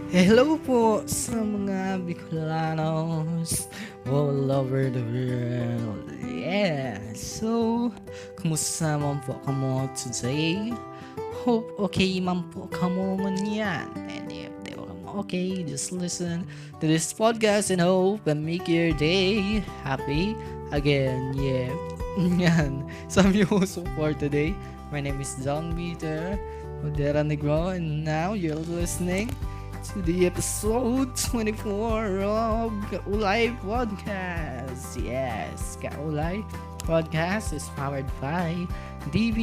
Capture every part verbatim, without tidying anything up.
Hello po sa mga Bicolanos all over the world. Yeah. So, kumusta man po kamo today? Hope okay man po kamo man yan. And if di po kamo okay, just listen to this podcast and hope and make your day happy again. Yeah. Yan. So, I'm your host for today. My name is John Peter Modera Negro, and now you're listening to the episode twenty-four of Kaulay Podcast. Yes, Kaulay Podcast is powered by D B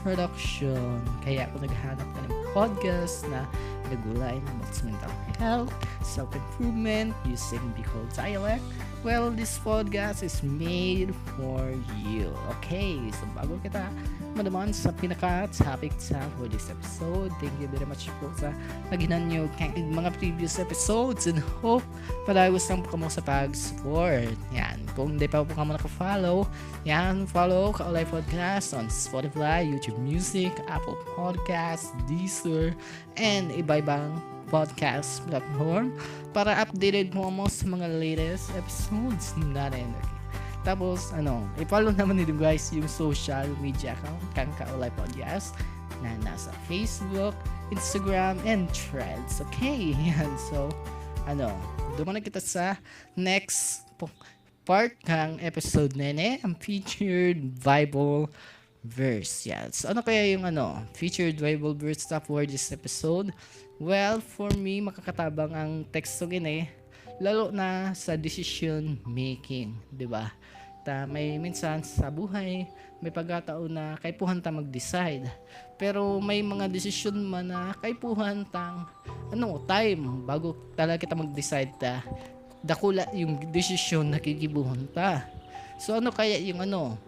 Production. Kaya kung naghahanap ka ng podcast na nag-uulay ng mental health, self-improvement using Bicol dialect, well, this podcast is made for you. Okay, so bago kita maduman sa pinaka-topic sa for this episode, thank you very much po sa naghinanyog kan mga previous episodes, and hope padagos lang po kamo sa pag-support. Yan, kung di pa po kamo naka-follow, yan, follow Kaulay Podcast on Spotify, YouTube Music, Apple Podcast, Deezer, and iba-ibang podcast platform para updated po kamo sa mga latest episodes natin. Tapos, ano, i-follow naman nito, guys, yung social media account kan Kaulay Podcast na nasa Facebook, Instagram, and Threads. Okay, yan. So, ano, duman na kita sa next po- part kang episode nene, ang featured Bible verse. Yan. So, ano kaya yung ano, featured Bible verse na for this episode? Well, for me, makakatabang ang teksto gini, lalo na sa decision making, di ba? Ta may minsan sa buhay, may pagkataon na kaipuhan ta mag-decide. Pero may mga desisyon man na kaipuhan tang ano, time bago talaga kita mag-decide ta dakula yung desisyon na gigibohon ta. So, ano kaya yung ano,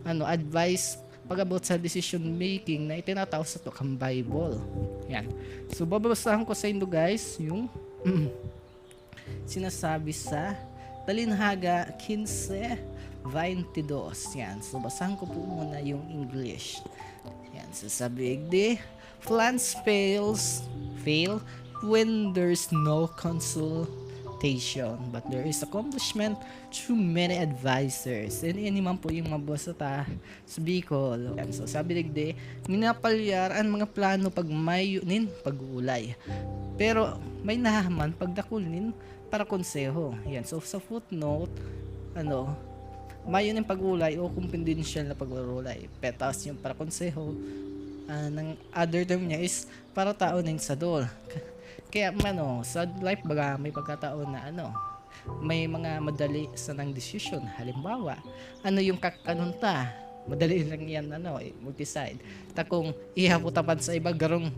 ano, advice pag-abot sa decision making na itinatao sato kan Bible? Yan. So, babasahon ko saindo, guys, yung sinasabi sa Talinhaga quince veintidos. Yan. So, basahan ko po muna yung English. Yan. So, sabi di, plans fails, fail when there's no consultation, but there is accomplishment through many advisors. And ini man po yung mabasa ta sa Bicol. Yan. So, sabi digdi, "Minapalyar an mga plano pag mayo nin pag-uulay. Pero may nahahaman pag dakul nin parakonseho." Yan. So, sa footnote, ano, mayo nin pag-uulay o kumpidensyal na pag-uulay. Petas yung parakonseho, ah, ng other term niya is para tao nin sadol. Kaya, ano, sa life baga may pagkataon na, ano, may mga madali sanang desisyon. Halimbawa, ano yung kakanon ta? Madali lang yan, ano, eh, mag-decide. Ta kung ihapot ta pa sa iba, garong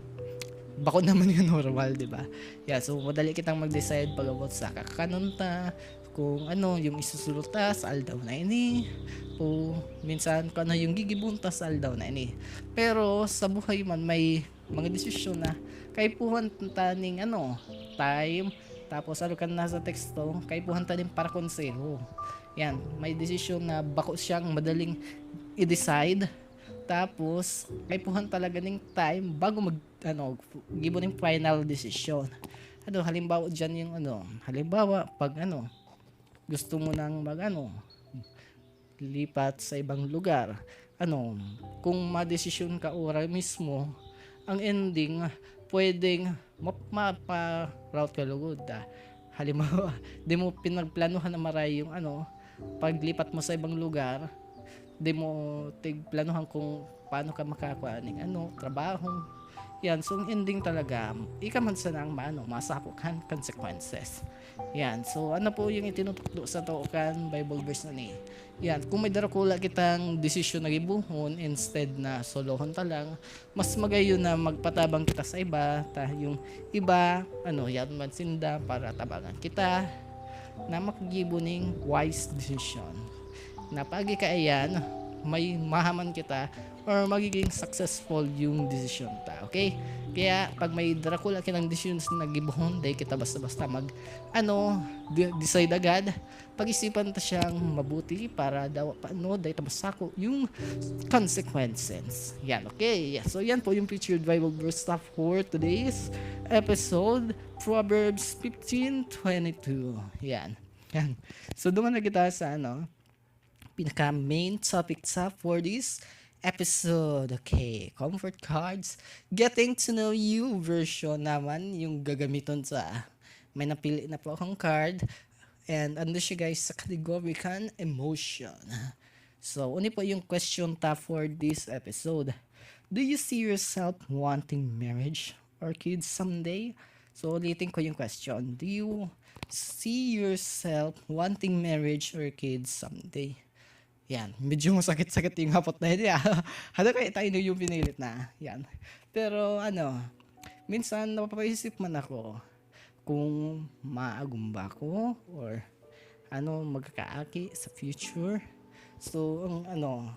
bako naman yung normal, di ba? Yeah, so madali kitang mag-decide pag-abot sa kakanon ta, kung ano yung isusulot ta sa aldaw na ini, o minsan kung ano yung gigibohon ta sa aldaw na ini. Pero sa buhay man, may mga desisyon na kaipuhan ta ning ano, time, tapos ano kan nasa teksto, kaipuhan ta ning parakonseho. Yan, may desisyon na bako siyang madaling i-decide, tapos kaipuhan talaga ning time bago mag, ano, gibo ning final decision. Ano, halimbawa diyan yung ano, halimbawa pag ano, gusto mo nang mag ano, lipat sa ibang lugar. Ano, kung madesisyon ka ora mismo, ang ending, pwedeng map-, mapa-route ka lugod, ah. Halimbawa, di mo pinagplanuhan na maray yung ano, paglipat mo sa ibang lugar, di mo tigplanuhan kung paano ka makakuha ning ano, trabaho. Yan, so ang ending talaga, ika man sana ang maano, masako kan consequences. Yan, so ano po yung itinutukdo sato kan Bible verse na ni? Yan, kung may darakula kitang desisyon na gibohon, instead na solohon ta lang, mas magayon na magpatabang kita sa iba, ta yung iba, ano, yan man sinda para tabangan kita na makagibo ning wise decision. Na pag ikaayan, may mahaman kita or magiging successful yung desisyon ta. Okay? Kaya pag may dakula kitang decisions na gibohon, dai kita basta-basta mag, ano, de-, decide agad. Pag-isipan ta siyang mabuti para daw paano dai ta masako yung consequences. Yan, okay? Yeah. So, yan po yung featured Bible verse ta for today's episode, Proverbs fifteen twenty-two. Yan. Yan. So, duman na kita sa, ano, pinaka main topic ta for this episode. Okay, comfort cards. Getting to know you version naman yung gagamiton ta. May napili na po akong card. And ano siya, guys, sa category kan emotion. So, uni po yung question ta for this episode. Do you see yourself wanting marriage or kids someday? So, ulitin ko yung question. Do you see yourself wanting marriage or kids someday? Yan. Medyo masakit-sakit yung hapot na yun, ah. Ano kaya tayo yung pinilit na? Yan. Pero, ano, minsan napapaisip man ako kung maagom ba ako or, ano, magkakaaki sa future. So, ang, ano,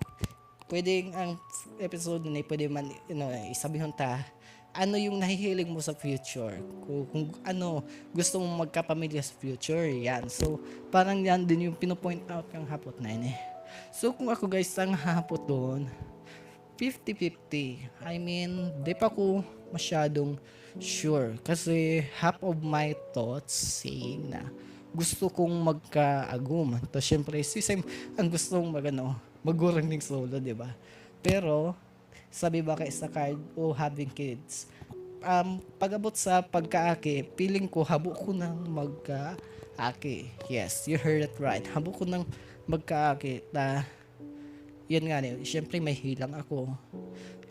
pwedeng ang episode na pwede man, ano, isabihon ta, ano yung nahihiling mo sa future? Kung, kung ano, gusto mong magkapamilya sa future, yan. So, parang yan din yung pino-point out ng hapot na yun eh. So, kung ako, guys, ang hapot doon, fifty fifty. I mean, di pa ko masyadong sure. Kasi half of my thoughts saying na gusto kong magkaagom. Tapos, syempre, si Sam ang gustong mag, ano, magurang ning solo, di ba? Pero, sabi ba kay sa card, "Oh, having kids." Um, pag-abot sa pagkaaki, feeling ko, habo ko nang magkaaki. Yes, you heard it right. Habo ko nang magkaaki. Ta, yan nga, eh, syempre, may hilang ako.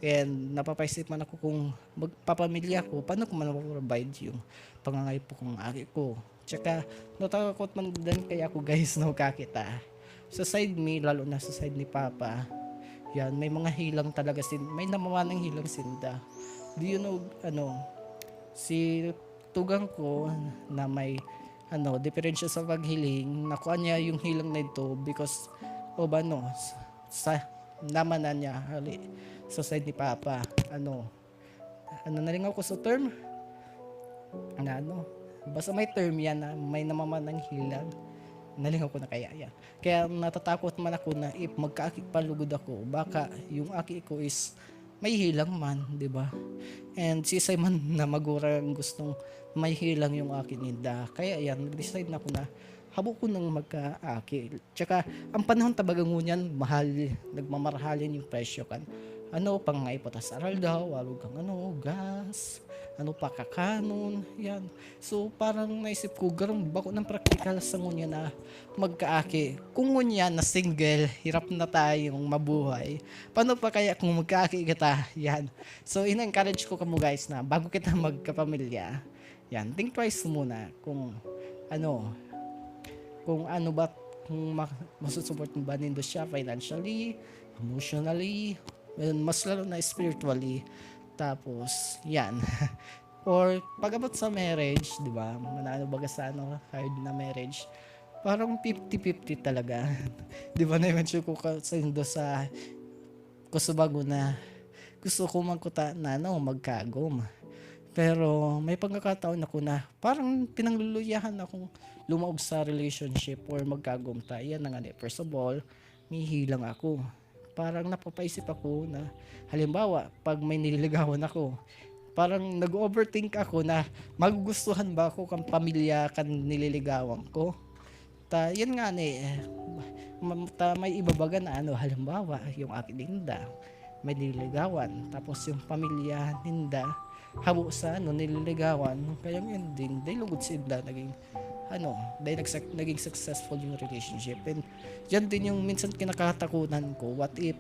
And napapaisip man ako kung magpapamilya ako, paano ko man mapaprovide yung pangangaipo kong aki ko. Tsaka, natakot man din kaya ako, guys, na magkakita. Sa side mi, lalo na sa side ni Papa, yan, may mga hilang talaga sin-, may namamanang hilang sinda. Do you know, ano, si tugang ko na may, ano, diferensya sa paghiling, nakuha niya yung hilang na ito because of, ano, sa, sa namanan niya, hali, sa side ni Papa, ano, ano, nalingaw ko sa term. Ano, ano? Basta may term yan na may namamanang hilang. Nalingaw ko na kaya yan. Kaya natatakot man ako na if magkaaki pa lugod ako, baka yung aki ko is may hilang man, di ba? And si Isay man na magurang gustong may hilang yung aki ninda. Kaya yan, nag-decide na ako na habo ko nang magkaaki. Tsaka, ang panahon ta baga ngunyan, mahal, nagmamarahalin yung presyo kan, ano, pangangaipo ta sa aral daw, arog kang, ano, gas, ano pa, kakanon, yan. So, parang naisip ko, garang bako ng praktikal sa ngunyan na magkaaki. Kung ngunyan na single, hirap na tayong mabuhay. Paano pa kaya kung magkaaki kita? Yan. So, in-encourage ko kamo, guys, na bago kita magkapamilya, yan, think twice muna kung ano, kung ano ba, kung ma-, masusupport mo ba nindo siya financially, emotionally, and mas lalo na spiritually. Tapos, yan. Or pag-abot sa marriage, di ba? Manano baga sa, ano, hard na marriage. Parang fifty fifty talaga. Di ba, na-mention ko ka sa indo sa kusubago na gusto ko magkuta na, ano, magkagom. Pero may pagkakataon ako na parang pinangluluyahan akong lumaog sa relationship or magkagom ta. Yan na nga ni. First of all, may hilang ako. Parang napapaisip ako na, halimbawa, pag may nililigawan ako, parang nag-overthink ako na magugustuhan ba ako kan pamilya kan nililigawan ko. Ta, yan nga ni, eh, ma-, ta, may iba baga na, ano, halimbawa, yung aki ninda, may nililigawan, tapos yung pamilya ninda, habo sa, ano, nililigawan, kaya ang ending, dai lugod sinda naging, ano, dai nagsak-, naging successful yung relationship. And yan din yung minsan kinakatakutan ko, what if,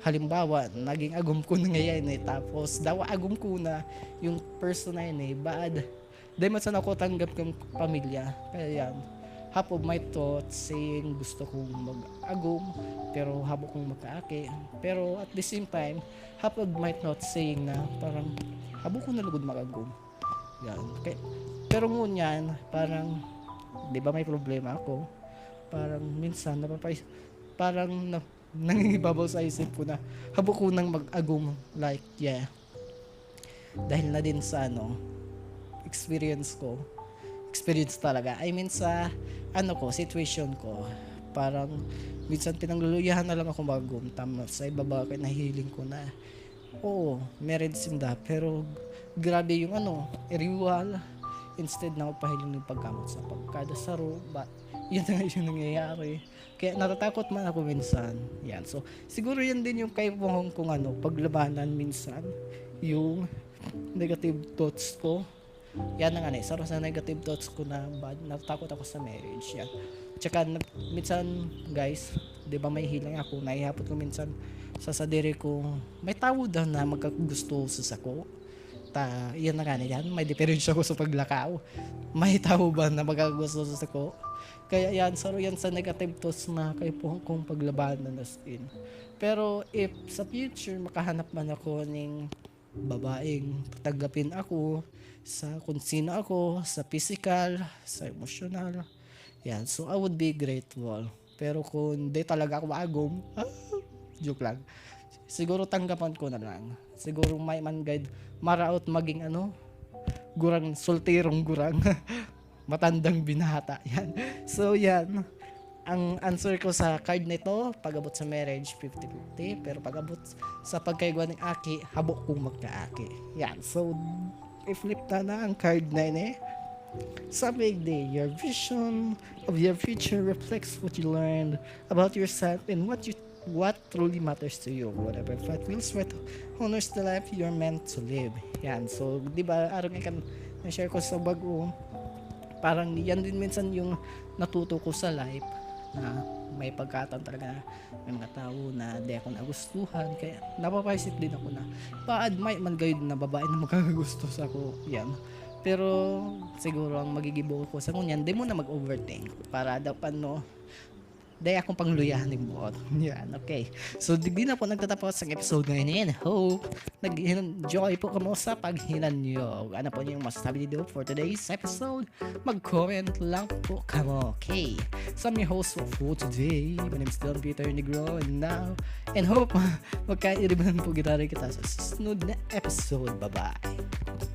halimbawa, naging agom ko na ngayon eh, tapos dawa agom ko na yung person na yun eh, bad. Dahil man sana ako tanggap kang pamilya. Kaya yan, half of my thoughts saying gusto kong mag-agom, pero habo kong magkaaki. Pero at the same time, half of my thoughts saying na parang habo ko na lugod mag-agom. Yan. Kaya, pero ngunyan, parang, di ba may problema ako? Parang minsan, napapais-, parang na, Nangingibabaw sa isip ko na habo ko nang mag-agom, like, yeah. Dahil na din sa ano, experience ko. Experience talaga. I mean sa ano ko, situation ko. Parang minsan pinagluluyahan na lang ako mag-agom. Tama, sa iba ba kaya nahihiling ko na, oo, married sinda. Pero grabe yung ano, iriwal. Instead na magpahiling ng pagkamot sa pagkada saro, but yun na yung nangyayari. Kaya natatakot man ako minsan. Yan. So, siguro yan din yung kaipuhan kong ano, paglabanan minsan. Yung negative thoughts ko. Yan na nga eh. Sarap sa negative thoughts ko na bad. Natatakot ako sa marriage. Yan. Tsaka, nag- minsan, guys, di ba may hiling ako, naihapot ko minsan sa sadiri ko, may tawo daw na magkagusto sa sako. Ta, yan na nga na yan. May diferensya ko sa paglakaw. May tawo ba na magkagusto sa sako? Kaya yan, saro yan sa negative thoughts na kaipuhan kong paglabanan as in. Pero if sa future makahanap man ako ning babaeng tatanggapin ako sa kung sino ako, sa physical, sa emotional, yan. So, I would be grateful. Pero kung di talaga ako maagom, ah, joke lang. Siguro tanggapan ko na lang. Siguro may man guide maraot maging ano, gurang, solterong gurang. Matandang binata. Yan. So, yan. Ang answer ko sa card nito, pag-abot sa marriage, fifty fifty. Pero pag-abot sa pagkaigwa ng aki, habo kong magkaaki. Yan. So, i-flip ta na ang card na ini. Sabi di, your vision of your future reflects what you learned about yourself and what you what truly matters to you. Whatever path will sweat honors the life you're meant to live. Yan. So, di ba, arang ikan na-share ko sa bago, parang yan din minsan yung natuto ko sa life na may pagkataon talaga na may mga tao na di ako nagustuhan. Kaya napapaisip din ako na pa-admire man gayud na babae na magkakagusto sa ako. Yan. Pero siguro ang magigibo ko sa ngunyan, di mo na mag-overthink para daw pano dai akong pangluyahan ning buot. Yan, okay. So, digdi na po nagtatapos ang episode ngayon. And hope nag-enjoy po kamo sa paghinanyog. Ano po yung masasabi niyo for today's episode? Mag-comment lang po kamo. Okay. So, I'm your host for today. My name is Don Peter Negro. And now, and hope magkairibanan po gitara kita sa susunod na episode. Bye-bye.